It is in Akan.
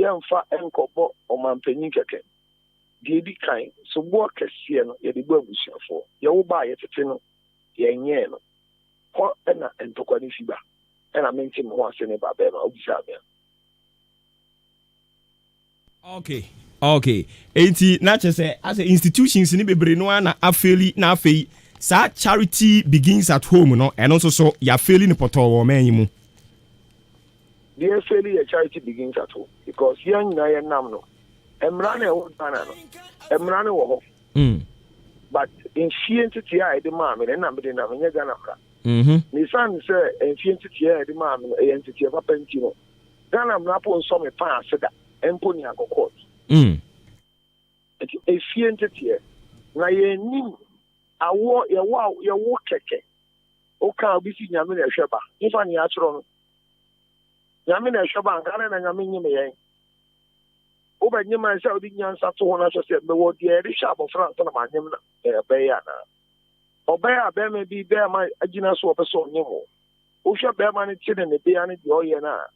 Yɛmfa nkɔbɔ ɔmanpanyin kɛkɛ. Deɛ edi kan, soboɔ kɛseɛ no, yɛde bɔ abusuafoɔ. Yɛwo ba a, yɛtete no, yɛnyɛɛ no. Hɔ na ntɔkwa no fi ba. Ɛna mente me ho ase ne ba bɛrima, wobisaa me a. Okay okay enti na kyerɛ sɛ asɛ institutions no bebree no ara na afeeli na afei saa charity begins at home no ɛno nso so yɛafeeli no pɔtɔɔ wɔ ɔman yi mu. Deɛ ɛfeeli yɛ charity begins at home because yɛn nyinaa yɛn nam no mmara no ɛwɔ Ghana no mmara no wɔ hɔ mm. but mfie nteteɛ a yɛde maa me no ɛna mede nam ɛnyɛ Ghana mmara mm-hmm. na ɛsiane sɛ mfie nteteɛ a yɛde maa me no ɛyɛ nteteɛ papa nti no Ghana mmara po nsɔ me paa ase da mpo nea akɔ court. Nti efie nteteɛ na yɛnnim awoɔ yɛwo a yɛwo kɛkɛ woka a obi si Nyame na ɛhwɛ ba hefa ne yɛatwerɛ no Nyame na ɛhwɛ ba anka adɛn na Nyame nyem yɛn wobɛnyem a ɛsɛ wode nyansa to ho no ahwɛ sɛ mewɔ deɛ yɛde hwɛ abɔfra ansa na manyem na ɛbɛyɛ anaa ɔbɛyɛ a bɛrima bi bɛrima agyina so ɔpɛ sɛ ɔnyem wo wohwɛ bɛrima no ti ne ne bea ne deɛ ɔyɛ no a